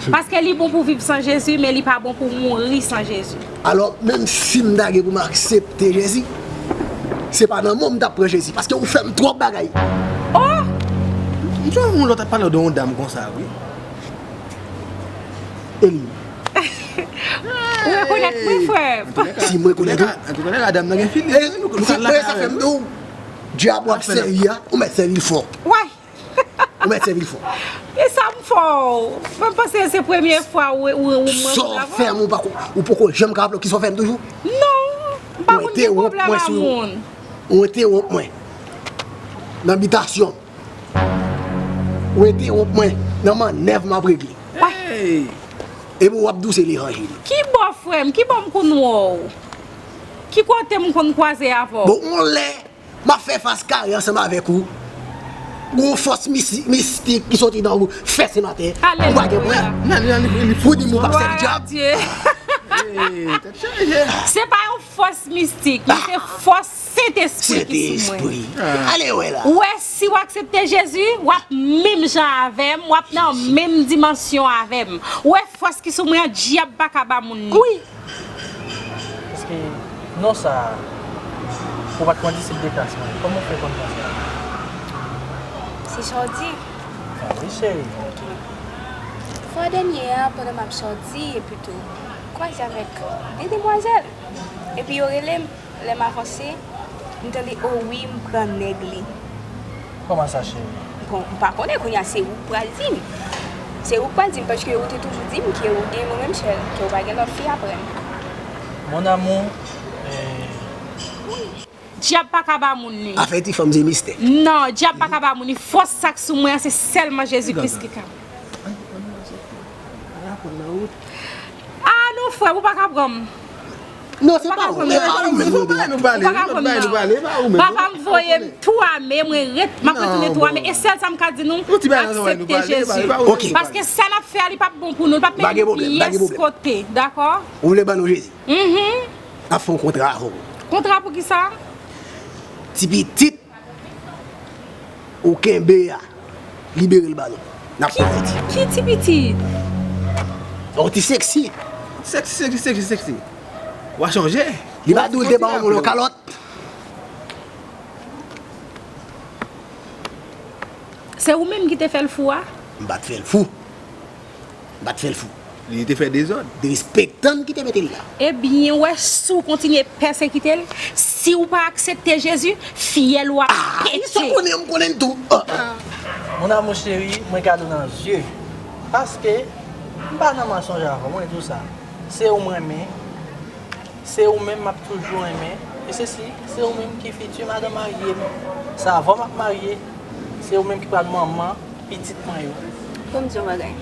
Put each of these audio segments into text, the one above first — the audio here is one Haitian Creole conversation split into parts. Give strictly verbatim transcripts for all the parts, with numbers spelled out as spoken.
Paske li bon pou viv san Jezi, men li pa bon pou mouri san Jezi. Alò, menm si m ta gen pou m aksepte Jezi, se pa nan men w m t ap pran Jezi, paske ou fè m twòp bagay. Oh! M sot yon lòt ap pale de yon dam konsa, wi. Eli. Ou rekonèt mwen, frè m? Si m rekonèt ou. Antouka, dam nan gen fili. E, nou, nou, nou, sa fè m tou. Dyab w ap sèvi a, ou mèt sèvi l fò. Way! Ou mèt sèvi l fò. E sa m fè w? Mwen panse se premye fwa ou, ou, ou mwen. Sa w fè m, ou pako, ou poko janm ka raple w kisa w fè m toujou? Non, m pa konn gen pwoblèm a moun. Ou entewonp mwen nan bitasyon m. Ou entewonp mwen nan mannèv m ap regle. Epi w ap di w se levanjil. Ki bò, frè m? Ki bò m konn wè w? Ki kote m konn kwaze avè w? Bon, yon lè, m ap fè fas kare ansanm avèk ou. Gon fòs misi-, mistik ki soti nan ou, fè se maten. Ou pa gen mwen. Pou di m ou p ap sèvi dyab. Se pa yon fòs mistik, men se fòs Sentespri ki sou mwen. Sentespri. Ale wè la. Ou wè, si w aksepte Jezi, w ap menm jan avè m, w ap nan menm dimansyon avè m. Ou wè fòs ki sou mwen an, dyab pa ka ba moun li. Wi. Paske non sa a, ou pa t pran disip de klas mwen. Kòman w fè konn non sa a? Se sa w di? Ah wi, cheri. Ok. Fwa dènye a, pandan m ap sòti, epi tou, m kwaze avèk de demwazèl. Epi yo rele m, lè m avanse, m tande, o wi, m pran nèg li. Kòman sa, cheri? Bon, m pa konnen, kounye a se ou k pral di m. Se ou k pral di m, paske ou te toujou di m ke ou gen mwen menm sèl, ke ou pa gen lòt fi apre m. Mon amour, eh, dyab pa ka ba moun li. Afè ti fanm se mistè. Non, dyab pa ka ba moun li. Fòs sa k sou mwen an, se sèlman Jezi Kris ki ka. Ah non, frè m, ou pa ka pran m. Non, se pa ou, se pa ou menm nou gen. Ou pa ka pran m, non. Papa m voye m tou ame, mwen ret, m ap retounen tou ame. E sèl sa m ka di nou, aksepte Jezi. Paske sa n ap fè a, li p ap bon pou nou, li p ap mennen nou pyès kote, dakò? Ou vle ban nou Jezi? Mhm. N ap fè yon kontra avè w. Kontra pou kisa? Ti pitit ou kenbe a, libere l ba nou. N ap pran ti. Ki ti pitit? Yon ti seksi. Seksi, seksi, seksi, seksi. W a chanje. Li pa di w te ba yon moun yon kalòt? Se ou menm ki te fè l fou a? M pa t fè l fou. M pa t fè l fou. Li te fè dezòd. Derespektan ki te mete l la. Ebyen, w wè, si w kontinye pèsekite l, si w pa aksepte Jezi, fyèl ou ap pete. Ah, sa konnen, m konnen l tou. Ah. Mon amour chéri, mwen gade w nan zye. Paske m pa nan mansonj avè w, mwen di w sa. Se ou m renmen. Se ou menm m ap toujou renmen. E se si, se ou menm ki fiti madanm marye m. Se avè w m ap marye. Se ou menm ki pral manman pitit mwen yo. Bon, m di yon bagay.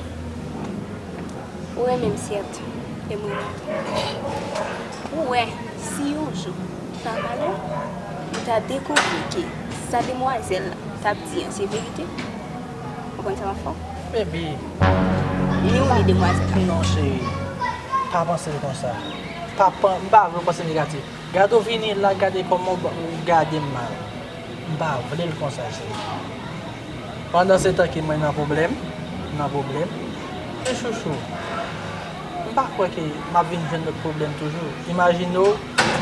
Ou renmen m, sèt, e m renmen w tou. Ou wè, si yon jou, pa malè, ou ta dekouvri ke sa demwazèl la t ap di an se verite, ou konn sa m ap fè w? Baby. Ni ou ni demwazèl la. Non, cheri. Pa panse l konsa. Pa pan-, m pa vle w panse negatif. Gade w vini la, gade kòman w ba-, w gade m mal. M pa vle l konsa, cheri. Pandan se tan ke mwen nan pwoblèm, m nan pwoblèm. Men chouchou, m pa kwè ke m ap vin jwenn lòt pwoblèm toujou. Imajine w,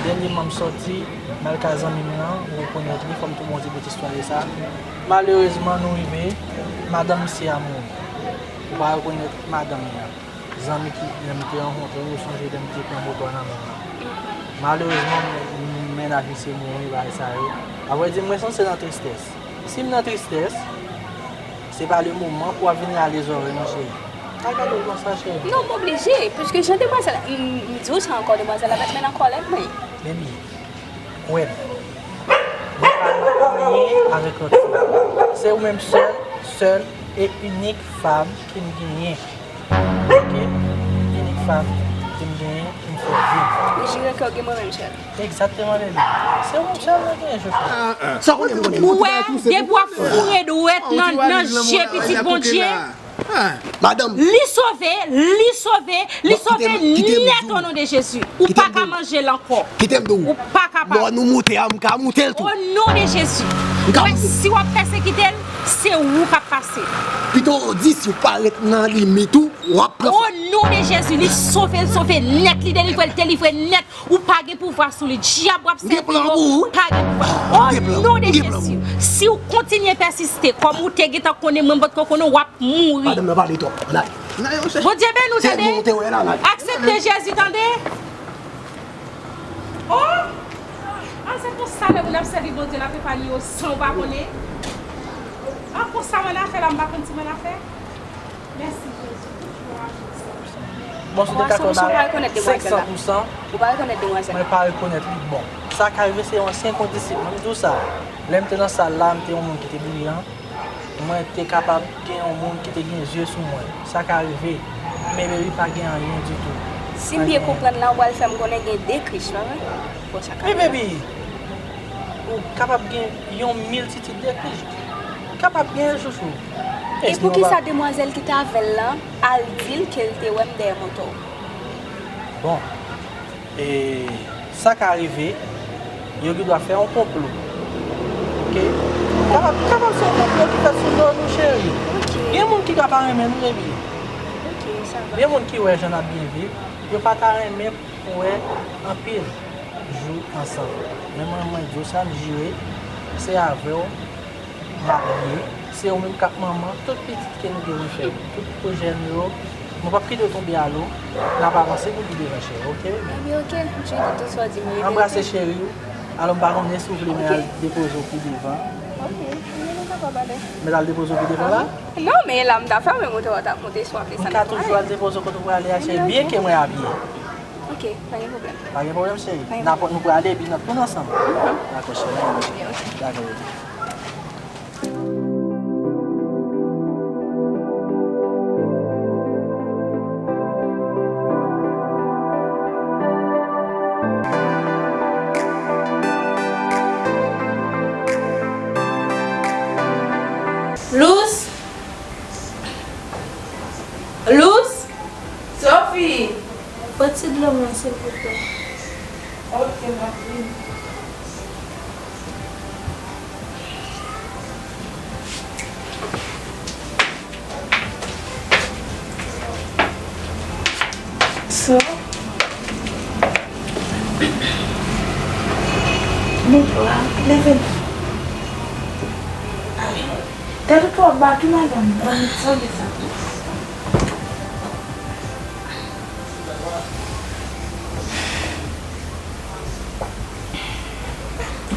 dènyèman m sòti, m al kay zanmi m nan, m rekonèt li, fò m tou ba w ti bout istwa de sa. Malerezman, nou rive, madanm misye a mouri. Ou pa rekonèt madanm li a. Zanmi ki, lè m te rankontre w, ou sonje lè m te pran moto a nan men w lan. Malerezman, m-, mennaj misye mouri, bagay sa yo. Avrèdi, mwen sanse nan tristès. Si m nan tristès, se pa le moman pou w ap vin rale zòrèy mwen, cheri. Pa gade l konsa, cheri. Non, m oblije, piske jan demwazèl la, m, m di w sa ankò, demwazèl la pa t menm nan kòlèt mwen. Baby, kwè m. Mwen pa nan anyen avèk lòt fi. Se ou menm sèl, sèl e inik fanm ke m genyen. Ok? Inik fanm ke m genyen, ke m fè viv. Ou jire ke w gen mwen menm sèl. Egzakteman, baby. Se ou menm sèl mwen genyen, chouchou. Sa w konnen, m konnen. Ou wè, depi w ap foure dwèt nan, nan je pitit Bondye, Madanm. Li sove, li sove, li sove nèt o non de Jezi. Ou pa ka manje l ankò. Kite m di w. Ou pa kapab. Lò nou moute a, m ka moute l tou. O non de Jezi. M ka moute l. Si w ap pèsekite l, se ou k ap pase. Pito w di si w pa ret nan limit ou, w ap pran. O non de Jezi, li sove l, sove nèt, li delivre l, delivre nèt. Ou pa gen pouvwa sou li. Dyab w ap sèvi yo pa gen pouvwa. O non de Jezi, si w kontinye pèsiste, kòm ou te gentan konnen mwen, m potko konnen, w ap mouri. Madanm nan pale twòp. Ann ale. Bondye beni w, tande. Aksepte Jezi, tande. O! A, se konsa lè moun ap sèvi Bondye, l ap epaye w san w pa konnen. A, konsa mannafè la, m pa konn ti mannafè. Mèsi Jezi. Bon, si w te ka fè m senk san pou san, mwen pa rekonèt li. Bon, sa ka rive, se yon ansyen kondisip. Mwen m di w sa, lè m te nan sal la, m te yon moun ki te briyan. Mwen te kapab gen yon moun ki te gen zye sou mwen. Sa ka rive, men baby pa gen anyen ditou. Si m byen konprann la, ou pral fè m konnen gen de Kris, pa vre? Bon, sa ka rive. Wi, baby. Ou kapab gen yon miltitid de Kris. Kapab gen, chouchou. E poukisa demwazèl ki te avè l lan al di l ke l te wè m dèyè moto w? Bon, e sa ka rive, yo gendwa fè yon konplo. Oke? Kapab, kapab se yon konplo ki fèt sou do nou, cheri. Oke. Gen moun ki ka pa renmen nou, baby. Oke, sa va. Gen moun ki wè jan n ap byen viv, yo pa ta renmen pou wè anpil jou ansanm. Men mwen, mwen di w sa, m jire, se avè w m ap ye, se ou menm k ap manman tout pitit ke nou gen nou fè yo. Tout pwojè nou yo, mwen p ap kite w tonbe a lo, n ap avanse pou pi devan, cheri, oke, baby? Ebyen, oke, m cheri, tout sa w di m repete. Anbrase cheri w. Alò, m pa konnen si w vle mwen al depoze w pi devan. Oke, ebyen, nou kapab ale. Mwen al depoze w pi devan la? Non, men la m ta fè, men moto a t ap monte, si w ap desann. M ka toujou al depoze w kote w prale a, cheri, byenke mwen a pye. Ok, pa gen pwoblèm. Pa gen pwoblèm, cheri. Pa gen pwoblèm. N ap, nou prale epi n ap tounen ansanm. Mhm. Dakò, cheri. Ok, ok. Dakò, baby. Lous! Lous! Sophie! Pote ti dlo mwen, silvouplè. Ok, m ap vini. So, men, leve non. Tèt ou twò ba tou, madanm. Ban m sove sa.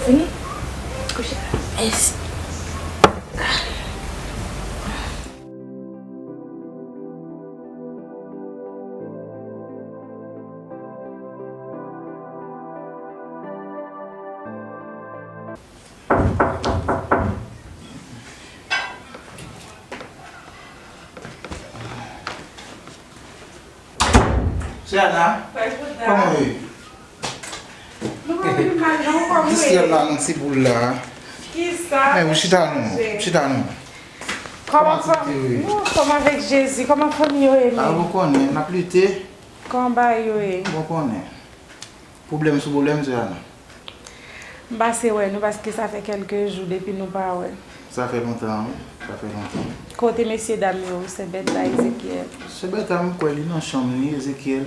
Fini? Kouche. Mèsi. Sè Ana, kòman w ye? Nou pa vin mal non, kòman w ye? Distrè m la nan ti boul la. Kisa? Men, ou chita non, chita non. Kòman fanmi? Nou anfòm avèk Jezi. Kòman fanmi yo ye menm? A, ou konnen, n ap lite. Kòman bagay yo ye? Ou konnen. Pwoblèm sou pwoblèm, sè Ana. M pase wè nou paske sa fè kèlke jou depi nou pa wè. Sa fè lontan, wi. Sa fè lontan. Kote mesye dam yo, sè Bèta, Ezekyèl? Sè Bèta, m kwè li nan chanm li, Ezekyèl.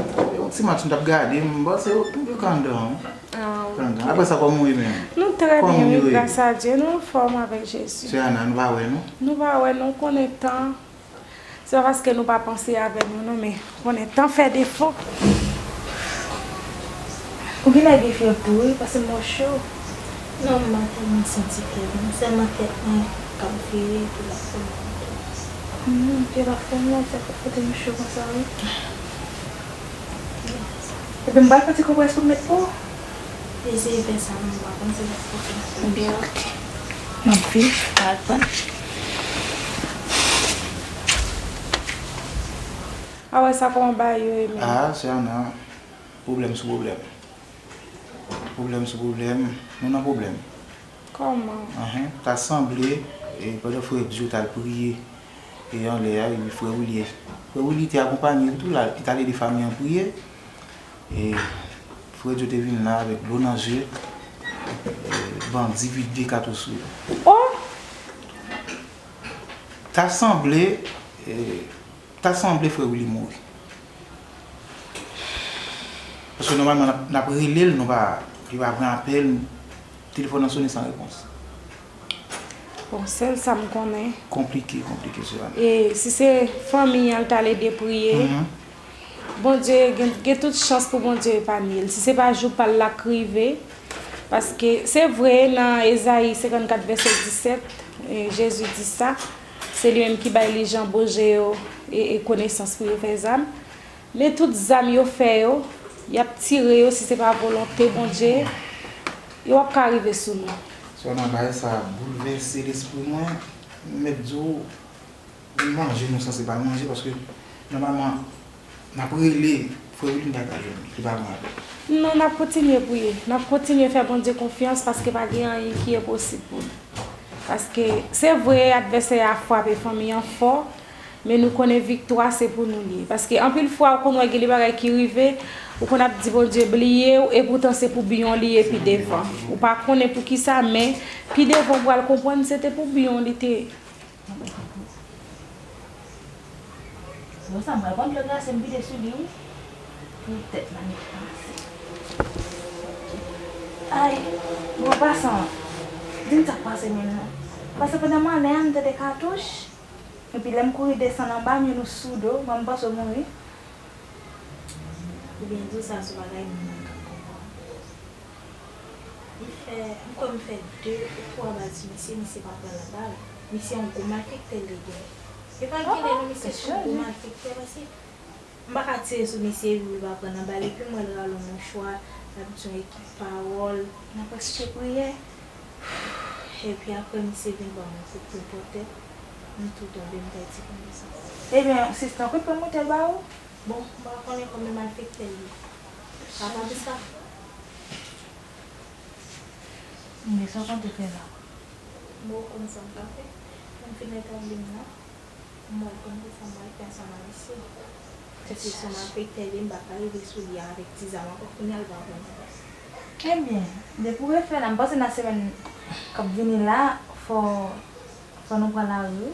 E yon ti match m t ap gade, m panse yo, yo ka anndan, wi. Ah, ok. Ka anndan. Apre sa, kòman w ye menm? Nou trè byen, wi, gras a Dye. Nou anfòm avèk Jezi. Sè Ana, nou pa wè, non? Nou pa wè, non, konnen tan. Se pa paske nou pa panse avè nou non, men konnen tan fè defo. Ou genlè gen fyèv tou wi, paske m wè w cho. Non, m pa tèlman santi fyèv non, sèlman tèt mwen k ap vire epi l ap fè m mal. Hmm, fyèv ap fè m mal, sa k ap pote m cho konsa wi. Epi m pral pran ti konprès pou m met pou ou. Eseye fè sa non, m pa konn si l ap pote. Ebyen, ok. M ap vin, m pral pran. A wè sa kòman bagay yo ye menm. Ah, sè Ana, pwoblèm sou pwoblèm. Pwoblèm sou pwoblèm, nou nan pwoblèm. Kòman? Anhan, ta sanble, e, pandan frè Djo t al priye, E anlè a, epi frè Willy, frè Willy te akonpanye l tou la, li t al ede fanmi an priye. E frè Joe te vin la avèk dlo nan je, e, bandi vide katouch sou yo. Oh! Ta sanble, e, ta sanble frè Willy mouri. Paske nòmalman, n ap, n ap rele l, nou pa, li pa pran apèl, telefòn nan sonnen san repons. Bon, sèl sa m konnen. Konplike, konplike, sè Ana. E si se fanmi an l t al ede priye, Bondye gen, gen tout chans pou Bondye epanye l. Si se pa jou pa l la k rive, paske se vre nan Ezayi senkannkat vèsè disèt, e, Jezi di sa, se li menm ki bay li jan boje yo e, e konesans pou yo fè zam. Men tout zam yo fè yo, y ap tire yo si se pa volonte Bondye, yo p ap ka rive sou nou. Sè Ana, bagay sa a boulvèse lespri mwen. M mèt di w, manje nou sanse pa manje, paske nòmalman, n ap rele frè Willy, m pa ka jwenn li, li pa pran apèl. Non, n ap kontinye priye. N ap kontinye fè Bondye konfyans paske pa gen anyen ki enposib pou li. Paske se vre, advèsè a frape fanmi an fò, men nou konnen viktwa se pou nou li ye. Paske anpil fwa, ou konn wè gen de bagay ki rive, ou konn ap di Bondye bliye w, epoutan se pou byen w li ye pi devan. Ou pa konnen poukisa, men pi devan ou pral konprann se te pou byen w li te ye. Bon, sa m pral pran dlo glase m vide sou li, wi. Poutèt mami pase. Ay, bon, pasan, di m sa k pase menm non. Paske pandan m ale a, m tande katouch. Epi lè m kouri desann anba, m jwenn ou sou do, mwen m panse w mouri. Ebyen, di w sa se yon bagay moun k ap konprann. Li fè, m kwè m fè de ou twa bal sou misye, misye pa pran nan bal. Misye yon gwo malfektè li gen. E pa genlè non, misye se yon gwo malfektè, paske m pa ka tire sou misye epi li pa pran nan bal, epi m wè l rale yon mouchwa, l ap di yon ekip pawòl. N ap rechite priyè. Epi apre misye vin ban m yon kout pwen pòtèt, m tou tonbe, m pèdi konesans. Ebyen, sista, kout pwen motèl ba ou? Bon, m pa konnen konbyen malfektè l ye. Papa Gustave. Men sa w konte fè la? Bon, ou konn sa m ka fè. Lè m fin retabli m nan, m wè konn ki sa m pral fè ansanm a misye. Paske se yon malfektè li ye, m pa ka rive sou li avèk ti zam ankò. Kounye a l pa konn sa. Ebyen, depi w refè la, m panse nan semèn k ap vini la, fò, fò nou pran lari.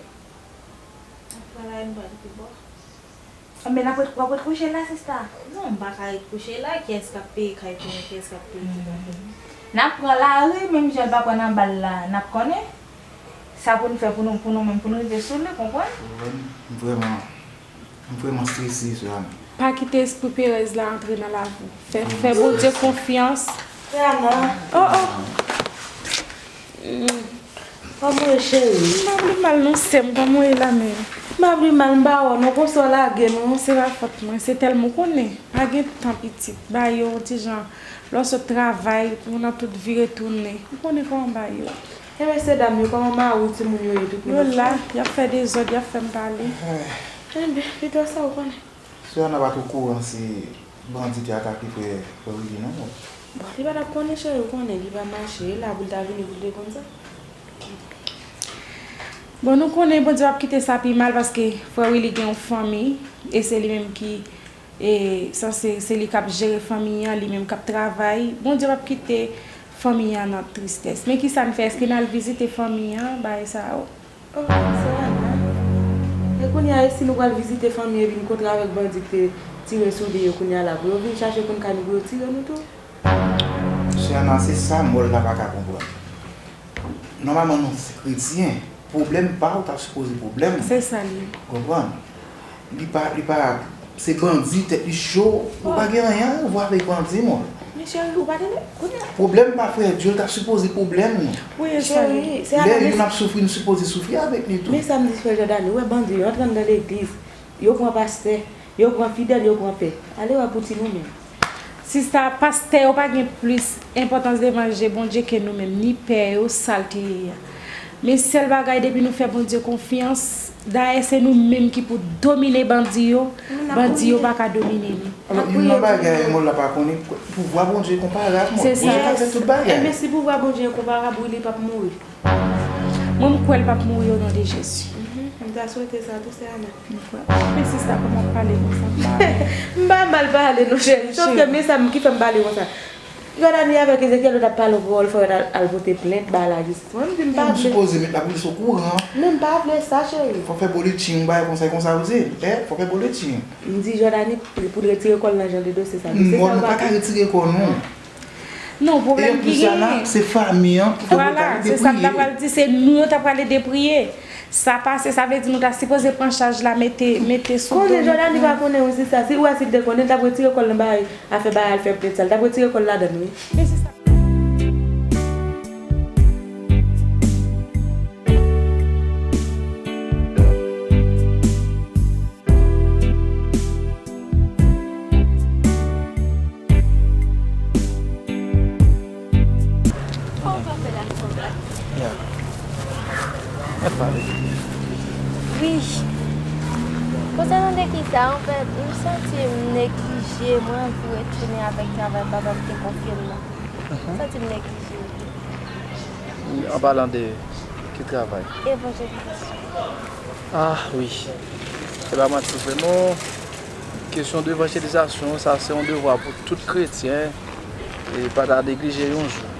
N ap pran lari, m pral pi bò. Anben, n ap ret, w ap ret kouche la, sista? Non, m pa ka ret kouche la. Kiyès k ap peye kay pou nou? Kiyès k ap peye ti kay pou nou? N ap pran lari, menm jan l pa pran nan bal la, n ap konnen sa pou n fè pou nou, pou nou menm, pou n rive sou li, konprann? Ou konprann? M vrèman, m vrèman strese, sè Ana. Pa kite espri perèz la antre nan lavi w. Fè, fè Bondye konfyans. Sè Ana. Oh, oh. Mm. Kòman w ye, cheri? M pa vle mal non, sè m, kòman w ye la menm? M pa vle mal, m pa wè w non, konsa w lage nou. Se pa fòt mwen, se tèlman w konnen, pa gen tan pitit. Bagay yo, yon ti jan, lè w sot travay, ou nan tout vire tounen. Ou konnen kòman bagay yo. E mesye dam yo, kòman mari w, timoun yo ye, tout moun yo la, y ap fè dezòd, y ap fè m pale. Enben, pito sa ou konnen. Sè Ana pa t okouran se bandi te atake frè, frè Willy non. Bon, li pa t ap konnen, cheri, ou konnen, li pa mache, e la pou l ta vini pou l te konn sa. Bon, nou konnen Bondye p ap kite sa pi mal, paske frè Willy gen yon fanmi, e se li menm ki, e, sanse, se li k ap jere fanmi an, li menm k ap travay. Bondye p ap kite fanmi an nan tristès. Men kisa n fè? Èske n al vizite fanmi an, bagay sa yo? Oh, sè Ana. E kounye a, e si nou pral vizite fanmi epi n kontre avèk bandi ki te tire sou li yo kounye a la, pou yo vin chache konn kay nou pou yo tire nou tou? Sè Ana, se sa mòl la pa ka konprann. Nòmalman, nou se kretyen. Pwoblèm pa w ta sipoze pwoblèm ou. Se sa l ye. Konprann? Li pa, li pa, se bandi, tèt li cho, ou pa gen anyen a wè avèk bandi, mwen. Men cheri, ou pa tande? Kounye a. Pwoblèm pa frè Joe, l ta sipoze pwoblèm nou. Wi, e sa l ye. Cheri, se Lè youn ap soufri, nou sipoze soufri avèk li tou. Men sa m di frè Jòdani, ou wè bandi yo antre anndan legliz, yo pran pastè, yo pran fidèl, yo pran pè. Ale wè pou ti nou menm. Sista, pastè yo pa gen plis enpòtans devan je Bondye ke nou menm, ni pè yo, sa l te ye a. Men sèl bagay, depi nou fè Bondye konfyans, dayè se nou menm ki pou domine bandi yo, bandi yo pa ka domine nou. Alò, youn nan bagay mòl la pa konnen, pouvwa Bondye konparab, mòl. Se sa. Bondye ka fè tout bagay. Enben, si pouvwa Bondye konparab, wi, li p ap mouri. Mwen, m kwè l p ap mouri, o non de Jezi. Mhm. Pa swete sa tou, se Ana. Men sista, kòman w pale konsa? M pa mal pale non, cheri. Sòf ke men sa ki fè m pale konsa. Jòdani avèk Ezekyèl, yo t ap pale yon pawòl, fò yo t al, al pote plent ba lajistis. Mwen, m di m pa vle. M sipoze met lapolis okouran. Men m pa vle sa, cheri. Fò fè politing, bagay konsa, konsa, w di. Eh, fò fè politing. M di Jòdani pou l retire kò l nan jan de dosye sa. Dosye sa yo pa ka retire kò nou. Non, pwoblèm ki genyen. E anplis la, se fanmi an ki fò pou ta pral depriye. Vwala, se sa m ta pral di, se nou yo ta pral ede priye. Sa pase, sa vle di nou ta sipoze pran chaj la, mete, mete sou do nou. Konnen Jòdani pa konnen wi, sista. Si w wè si l te konnen, l t ap retire kò l nan bagay, afè bagay al fè plent sa. L t ap retire kò l ladan l wi. Men sista. Kòman w fè la, Sandra? Ya. Mèt pale. Wi. Konsènan de kisa, anfèt, m santi m neglije, mwen anvi retounen avèk travay papa m te konfye m nan. M santi m neglije. An palan de ki travay? Evanjelizasyon. Ah wi. Se pa manti vre non. Kesyon de evanjelizasyon, sa se yon devwa pou tout kretyen. E pa ta neglije yon jou.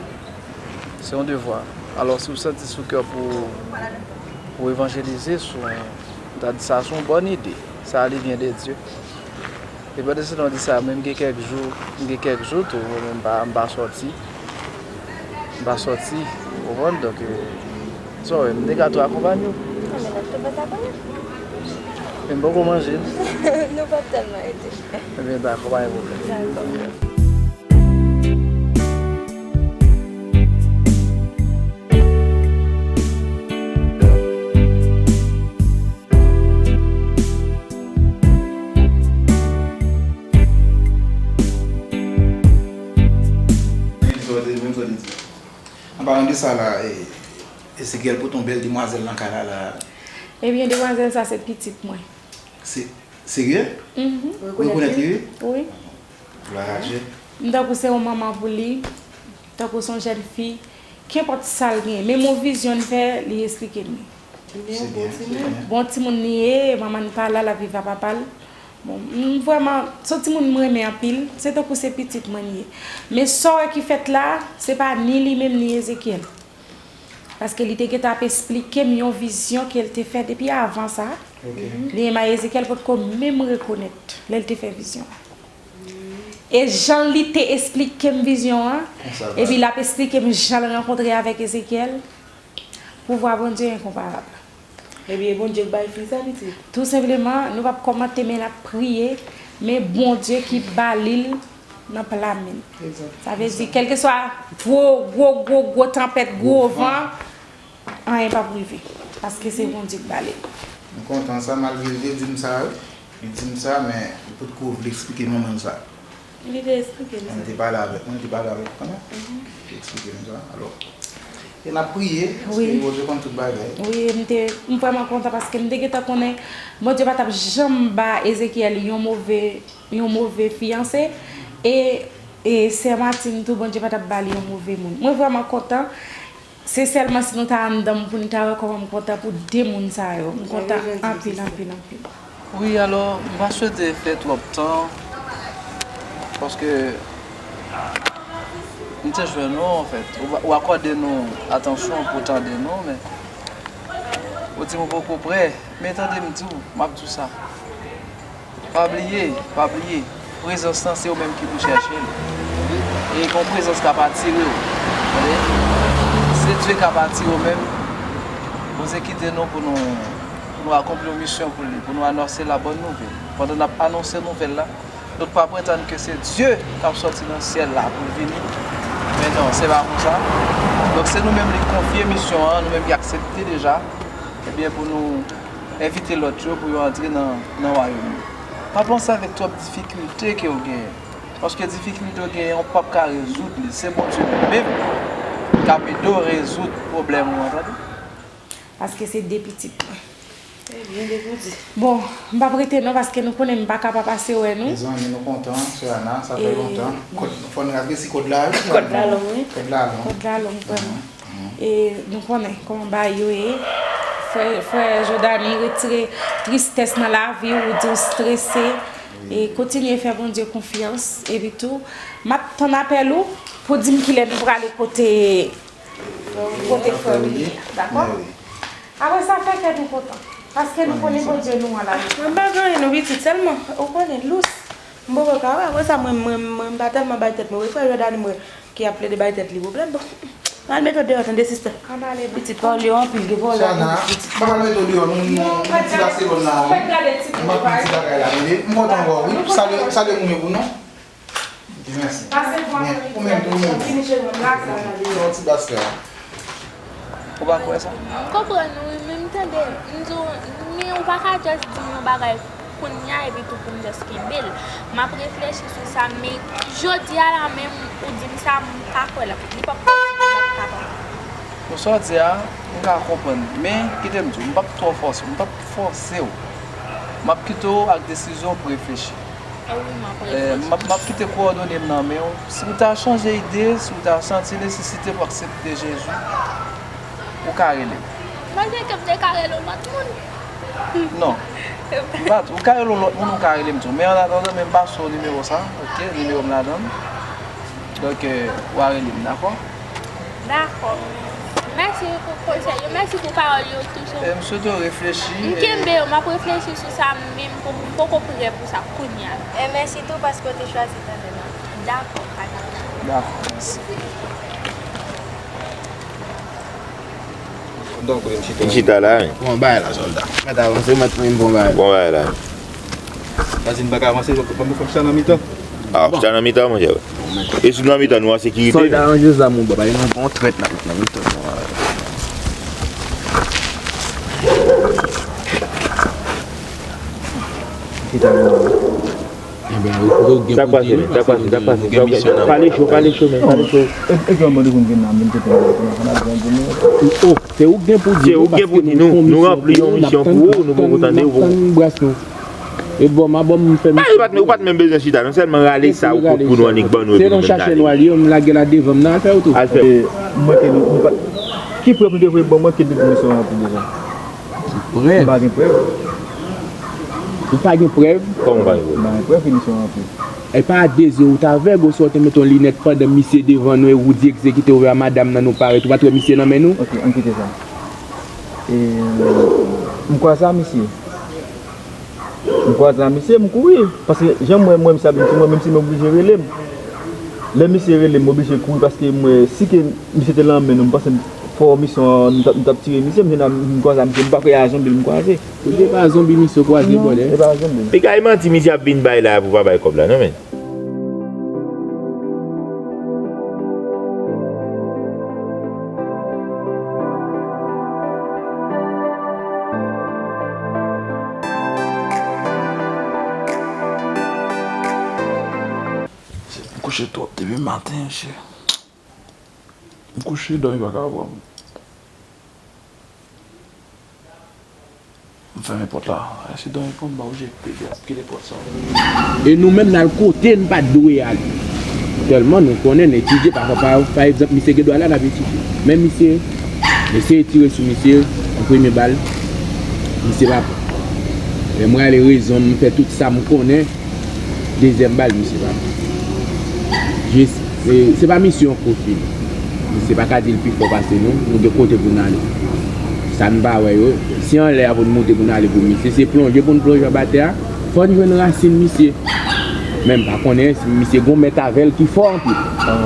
Se yon devwa. Alò, si w santi sou kè w pou, pou evanjelize, sou, m ta di sa se yon bòn ide. Sa li vyen de Dye. E pandan se tan w di sa, men m gen kèk jou, m gen kèk jou tou, m pa, m pa sòti. M pa sòti, ou konprann? Donk, eh, sa w wè, m te ka tou akonpanye w. Ah, men n ap tou fè sa kounye a. Men m poko manje l. Nou p ap tèlman ede. Ebyen, dakò, pa gen pwoblèm. Dakò. An palan de sa la, e, Ezekiel pote yon bèl demwazèl nan kay la la. Ebyen, demwazèl sa se pitit mwen. Se, serye? Mhm. Ou rekonèt li, wi? Wi. Glwa a Dye. M tankou se yon manman pou li, tankou se yon jèn fi, kenpòt sa l genyen. Menm yon vizyon l fè, li esplike m li. Se byen, se byen. Bon timoun li ye, manman l pa la, l ap viv a papa l. Bon, m vrèman, se yon timoun m renmen anpil, se tankou se pitit mwen li ye. Men sa w wè ki fèt la, se pa ni li menm ni Ezekiel. Paske li te gentan ap esplike m yon vizyon ke l te fè depi avan sa. Ok. Li menm a Ezekiel potko menm rekonèt lè l te fè vizyon an. E jan li te esplike m vizyon an, epi l ap esplike m jan l rankontre avèk Ezekiel, pouvwa Bondye enkonparab. Ebyen, e Bondye k bay fi sa, pitit? Tou senpleman, nou p ap kòmante, men n ap priye, men Bondye ki ba li l nan pla men l. Sa vle di, kèlkeswa gwo, gwo, gwo, gwo tanpèt, gwo van, anyen p ap rive. Paske se Bondye k ba li l. M kontan sa, malgre li te di m sa, wi. Li di m sa, men li potko vle eksplike manman l sa. Li te eksplike m sa. Mwen te pale avèk, mwen te pale avèk kanmenm. Li te eksplike m sa. Alò, e n ap priye, paske Bondye konn tout bagay. Wi, m te, m vrèman kontan paske m te gentan konnen Bondye pa t ap janm ba Ezekiel yon move, yon move fiyanse. E, e sè Martine tou, Bondye pa t ap ba li yon move moun. Mwen vrèman kontan. Se sèlman si nou ta anndan m pou n ta wè kòman m kontan pou de moun sa yo. M kontan anpil, anpil, anpil. Wi, alò, m pa swete fè twòp tan, paske m te jwenn nou, anfèt. Ou, ou akòde nou atansyon pou tande nou, men ou di m ou poko prè. Men tande m di w, m ap di w sa. Pa bliye, pa bliye, prezans lan se ou menm ki pou chèche l. E gon prezans k ap atire w. Tande? Se Dye k ap atire w menm. Bondye kite nou pou nou, pou nou akonpli yon misyon pou li, pou nou anonse la bòn nouvèl. Pandan n ap anonse nouvèl la, nou pa pran tann ke se Dye k ap sòti nan syèl la pou l vini. Men non, se pa konsa. Donk, se nou menm li konfye misyon an, nou menm ki aksepte deja, ebyen, pou nou envite lòt yo pou yo antre nan, nan wayòm li. Pa panse avèk twòp difikilte ke w genyen. Paske difikilte w genyen, w p ap ka rezoud li. Se Bondye li menm k ap ede w rezoud pwoblèm ou an, tande? Paske se de pitit mwen. Ebyen, de pou di. Bon, m p ap rete non, paske nou konnen m pa ka pa pase wè nou. Mezanmi, nou kontan, sè Ana, sa fè lontan. Kòd, fò n rale si kòd la, wi. Kòd la long, wi. Kòd la long. Kòd la long, vrèman. E nou konnen kòman bagay yo ye. Frè Jodani, retire tristès nan lavi w, ou di w strese. E kontinye fè Bondye konfyans. Epi tou, m ap tann apèl ou pou di m kilè nou prale kote, kote frè Willy a. Dakò? Apre sa, fè kè nou kontan. Paske nou konnen Bondye nou an la. Mwen pa gen anyen non pitit, sèlman, ou konnen, lous. M poko ka wè, apre sa, mwen, mwen, mwen, m pa tèlman bay tèt mwen, wi, frè Jodani, mwen, ki ap plede bay tèt li pwoblèm. Bon, al met w deyò, tande, sista. Ann ale, non. Pitit, pale anpil, gen pwoblèm. Chana, m pa pral met w deyò, nou, nou, nou ti Baselòn la, wi. M ap met ti bagay la, tande. M kontan wè w, wi. Salye, salye moun yo pou nou. Ok, mèsi. Pase bon apremidi, vini jwenn mwen la, sa va deyò. Yon ti bas la. Ou pa kwè sa? M konprann ou, wi, men m tande, m di w, men ou pa ka just di m yon bagay kounye a epi tou pou m just kenbe l. M ap reflechi sou sa, men jodi a la menm ou di m sa, m pa kwè l ap, li p ap posib, li p ap kapab. Bon, sa w di a, m ka konprann, men kite m di w, m p ap twò fòse w, m p ap fòse w. M ap kite w ak desizyon w pou reflechi. Ah wi, m ap Eh, reflechi. M ap, m ap kite kowòdone m nan men w. Si w ta chanje ide, si w ta santi nesesite pou aksepte Jezi, ou ka rele m. Malgre ke m te ka rele yon lòt moun. Non. Bat, ou ka rele yon lòt moun, ou ka rele m tou. Men an atandan, men m pase w nimewo sa, ok? Nimewo m ladan l. Donk, eh, w a rele m, dakò? Dakò. Mèsi pou konsèy yo. Mèsi pou pawòl yo tou. E m swete w reflechi. M kenbe yo, m ap reflechi sou sa, men m poko, m poko prè pou sa kounye a. E mèsi tou paske w te chwazi tande m. Dakò, pa gen pwoblèm. Dakò, mèsi. M chita la, wi. Bon bagay la, sòlda. Mèt avanse, mèt mwen bon bagay. Bon bagay la. Pase m pa ka avanse, fòk, fòk, fòk m chita nan mitan. Ah, w chita nan mitan, monchè. E si w nan mitan, nou an sekirite. Sòlda ranje zam ou, baba, e nou bon trèt la, nan mitan. Chita nan mitan. Enben, ou, ou gen pou di nou, paske nou gen, nou gen misyon nan men. Pale cho, pale cho, men, pale cho. E, e, kòman nou vin nan men kote nou, nou, nou, nou, oh, se ou gen pou di nou, paske nou gen yon misyon pou nou, n ap tann, n ap tann, n ap tann bras nou. E bon, m a bon, m fè misyon. Ou pa t, ou pa t menm bezwen chita, non, sèlman rale sa ou kout pou nou annik ban nou epi nou menm n ale. Se nou chache nou al yo, m lage la devan m nan, al fè wout ou. Al fè. E, mwen ke nou, nou pa, ki prèv nou te voye ban mwen ke nou te misyon an pou deja? Ki prèv? M pa gen prèv. Ou pa gen prèv? Kòman w pa gen prèv? M pa gen prèv ke misyon an pou. E pa de zye ou t avèg, oswa w te mete yon linèt pandan misye devan nou e ou di egzekite ou wè a madanm nan nou parèt, ou pa t wè misye nan men nou? Ok, ann kite sa. E, m kwaze a misye. M kwaze a misye, m kouri. Paske jan m wè, m wè misye ap vin sou mwen, menm si m oblije rele m. Lè misye rele m, m oblije kouri paske m wè si ke misye te lan men nou, m panse fò misyon an, nou t ap, nou t ap tire misye, m jwenn a, m kwaze a misye, m pa kwè a zonbi l m kwaze. Ou se pa zonbi misye kwaze, brother. Non, se pa zonbi. Piga e manti misye ap vin bay la pou pa bay kòb la, non, men. M kouche twòp depi maten, mesye. M kouche, dòmi pa ka pran m. M fèmen pòt la. Esi dòmi pran m, m pa oblije pede ap kite pòt sa ouvè. E nou menm, n al kote n pa t dwe ale. Tèlman nou konnen, n etidye, pa, pa, pa egzanp, misye gen dwa la, l ap etidye. Men misye, eseye tire sou misye, yon premye bal, misye pa pran. Lè mwen ale rezon m, m fè tout sa m konnen, dezyèm bal, misye pa pran. Jis, e, se pa misye yon kout fil. Misye pa ka di l pi fò pase nou, nou gen kote pou n ale. Sa n pa wè yo, si anlè a pou n moute pou n ale pou misye, se plonje pou n plonje anba tè a, fò n jwenn rasin misye. Men m pa konnen si misye gon mèt avè l ki fò anpil.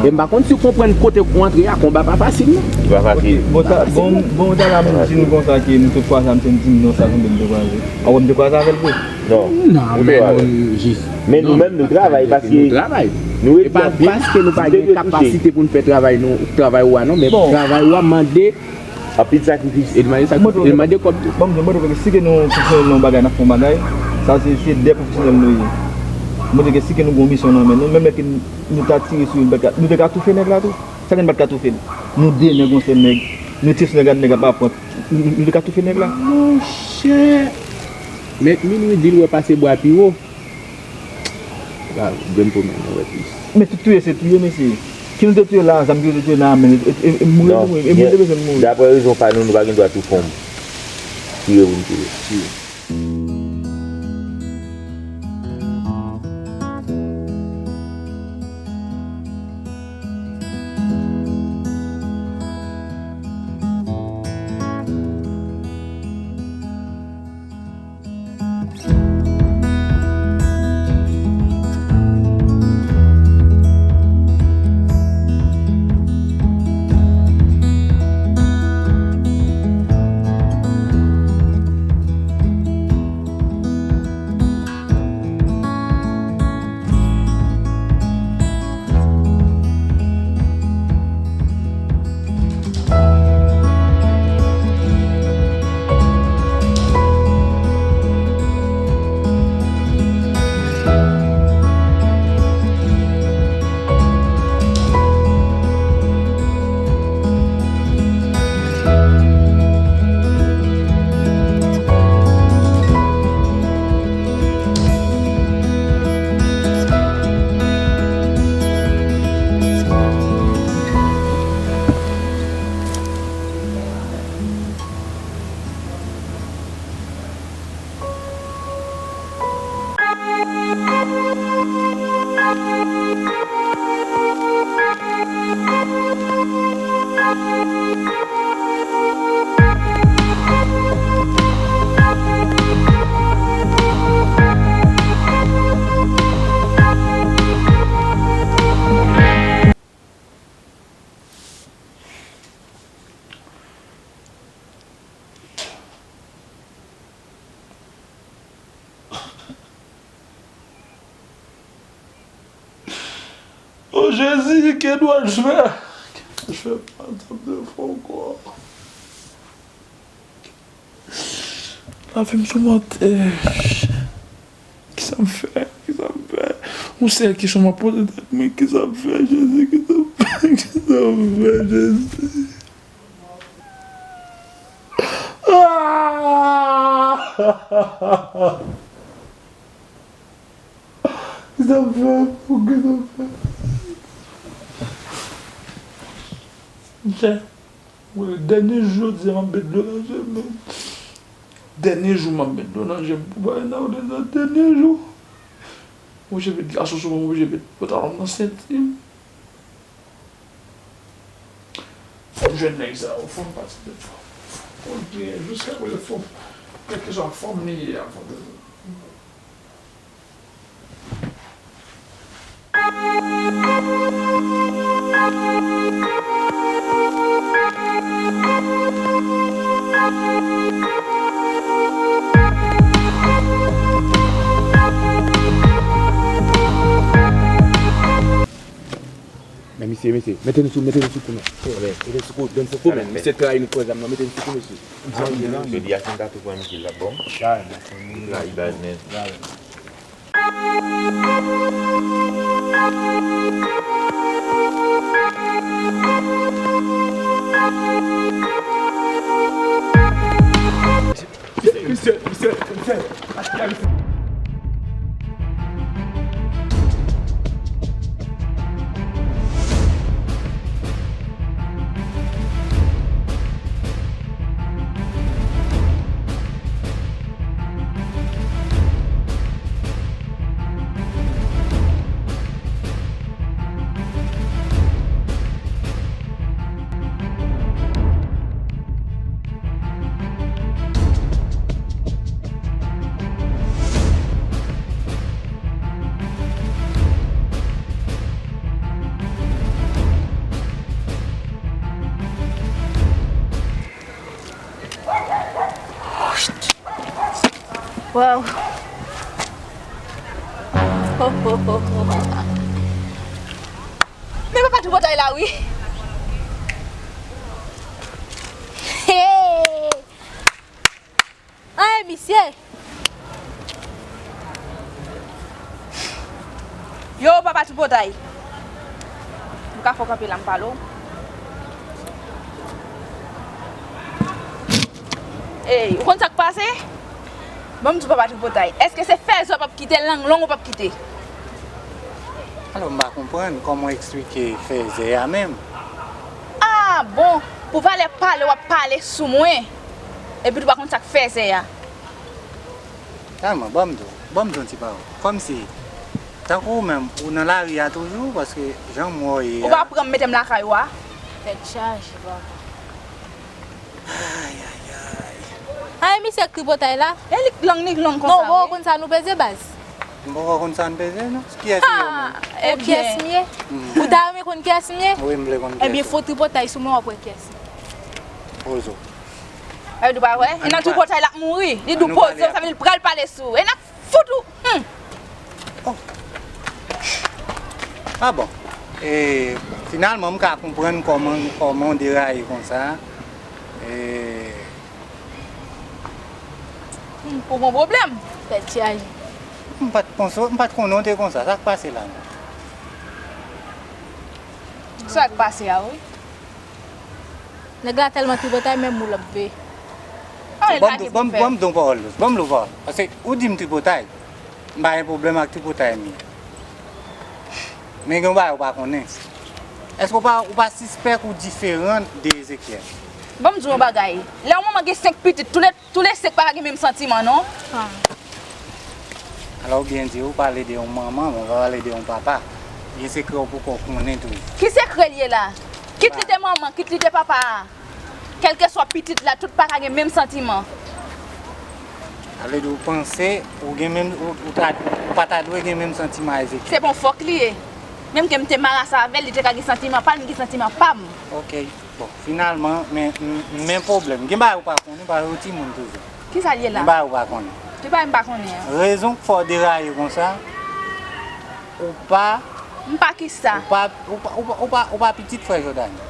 E m pa konn si w konprann kote w antre a, konba pa fasil non. Li pa fasil. Ok, bon, ta, bon, bon, ta la menm di nou konsa ke nou te kwaze a misye, m di m non, sa konbe m te kwaze. Awo, m te kwaze avè l vre. Non. Non, ou te men kwaze. Jis. Men nou menm, nou travay paske nou rete anpil, nou te dwe touche. E pa paske nou pa gen kapasite pou n fè travay nou, travay ou a non, men travay ou a mande anpil sakrifis. E li mande sakrifis, li mande kòb tou. Bon, m di w, mwen, si ke nou pwofesyonèl nan yon bagay, n ap fè yon bagay, sa se, se de pwofesyonèl nou ye. Mwen, si ke nou gen yon misyon nan men nou, menm lè ke nou ta tire sou yo, nou te ka, nou te ka toufe nèg la tou. Sa ke n pa t ka toufe l? Nou de nèg, yon sèl nèg, nou tire sou nèg la, nèg la pa pran. Nou, nou, nou te ka toufe nèg la. Monchè! Mèt Minwi di l wè pase bwa pi wo. Ba, grenn pwoblèm, nou wè plis. Men tout touye se touye, mesye. Ki nou te touye la, zam ki nou te touye nan men, e, e, e mouri, mouri, e mouri te bezwen mouri. Daprè rezon pa nou, nou pa gen dwa toufe yon moun. Tire pou m tire. Tire. O Jezi, ke dwa l fè? Ke dwa l fè? Madanm de fò ankò. Lavi m sou mantè. Kisa m fè? Kisa m fè? Yon sèl kesyon m ap poze tèt mwen, kisa m fè, Jezi? Kisa m fè? Kisa m fè, Jezi? Ah! Kisa m fè? Kisa m fè? Monchè, dènye jou jodi a, m ap met dlo nan je m. Dènye jou m ap met dlo nan je m pou bagay nan, dènye jou. M oblije met gason sou mwen, m oblije met pantalon nan senti m. Fò m jwenn nèg sa yo, fò m pati de fò. Fò m gen jiskaprezan, fò m, kèlkeswa fanmi a, fò m. Men misye, mesye, mete nou sou, mete nou sou kou, men. Mete nou sou kou, ban n sou kou, men. Mesye trayi nou, pran zam nan, mete nou sou kou, mesye. Jodi a, si m ta tou pran misye, l ap bon. Li trayi baz, men. Misye, misye, misye, misye. Waw. Men papa Tripotay la wi. Hey! Anyen misye. Yo, papa Tripotay. M ka fè w kanpe la, m pale w. Ey, ou konn sa k pase? Ban m di w, papa Tripotay, èske se fèzè w p ap kite, lang long ou p ap kite? Alò, m pa konprann kòman w eksplike fèzè a menm. Ah, bon, pou valè pale w ap pale sou mwen. epi tou pa konn sa k fè sè a. Kalman, ban m di w, ban m di w yon ti pawòl. Kòmsi, tankou ou menm, ou nan lari a toujou, paske jan m wè w ye a. Ou pa pran m mete m lakay ou a? Tèt chaje, papa. Ay, ay, ay. Ay, misye k tripotay la. E li k long, li k long konsa. Non, ou poko konn sa nou peze, baz. M poko konn sa n peze, non. Kiyès ou ye, ou menm? Ou kiyès m ye? Ou ta renmen konn kiyès m ye? Wi, m vle konn kiyès ou. Ebyen, fo tripotay sou mwen, w ap wè kiyès m ye. Pozo. Ay, ou pa wè? E nan tripotay l ap mouri. Li di w pozo, sa vle di l pral pale sou ou. E n ap fout ou. Hmm. Oh. Ah bon. E finalman, m ka konprann kòman, kòman w deraye konsa. E Hmm, ou gon pwoblèm? Tèt chaje. M pa t panse, m pa t konnen w te konsa. Sa k pase la menm? Sa k pase a, wi. Nèg la tèlman tripotay, menm ou l ap veye. Ann, ban m di w, ban m di w yon pawòl dous. Ban m di w yon pawòl. Paske ou di m tripotay. M pa gen pwoblèm ak tripotay m ye. Men gen yon bagay ou pa konnen. Èske ou pa, ou pa sispèk ou diferan de Ezekyèl? Ban m di w yon bagay. Lè yon manman gen senk pitit, tou lè, tou lè senk pa ka gen menm santiman, non. Ah. Alò, ou byen di, ou pale de yon manman, men ou pa pale de yon papa. Gen sekrè ou poko konnen tou. Ki sekrè l ye la? Kit li te manman, kit li te papa a. Kèlkeswa pitit la, tout pa ka gen menm santiman. Sa vle di ou panse ou gen menm, ou, ou ta, ou pa ta dwe gen menm santiman a Ezekyèl? Se pa yon fòk li ye. Menm ke m te marase avè l, li te ka gen santiman pa l, m gen santiman pa m. Ok. Bon, finalman, men, men pwoblèm. Gen bagay ou pa konnen, paske ou timoun toujou. Kisa l ye la? Gen bagay ou pa konnen. Ki bagay m pa konnen an? Rezon k fè w deraye konsa, ou pa. M pa kisa? Ou pa, ou pa, ou pa, ou pa, ou pa pitit frè Jòdani.